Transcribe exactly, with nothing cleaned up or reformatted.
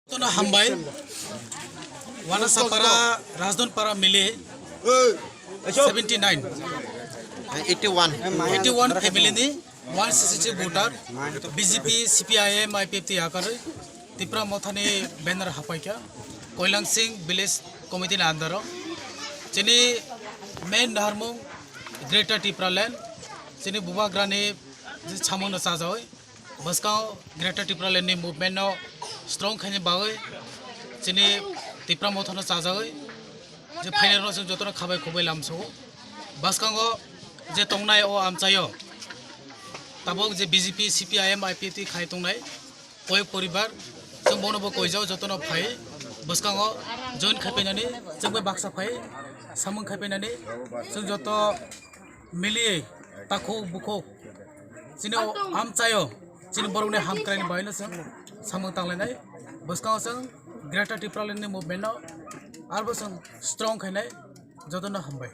Tono hambai. Wanasapara, Rajdhanpara mili seventy nine, eighty one, eighty one family ni one sixty voter, B J P, C P I M, I P F T yakarwi Tipra Mothani banner hapaikha Koilangsing village committee ni under o. Chini main naharmung Greater Tipraland, chini bubagrani samung no chajawi. Bwskango Greater Tipraland ni movement no strong khaini bagwi chini Tipra Motha no chajawi je phainai rokno chwng jotono khabai khukbai lamsao. Bwskango je tongnai o amchaio tabuk je B J P, C P I M, I P F T khai tongnai koi poribar, chwng bono bo koijao jotono phai bwskango join khaipainani chwng bai baksa phai samung khaipainani chwng joto miliwi takhuk bukhuk chini o amchaio chini borokni hamkraini bagwino chwng samung tanglainai. Bwskango chwng Greater Tipraland ni movement no arbo chwng strong khainai. Jotono hambai.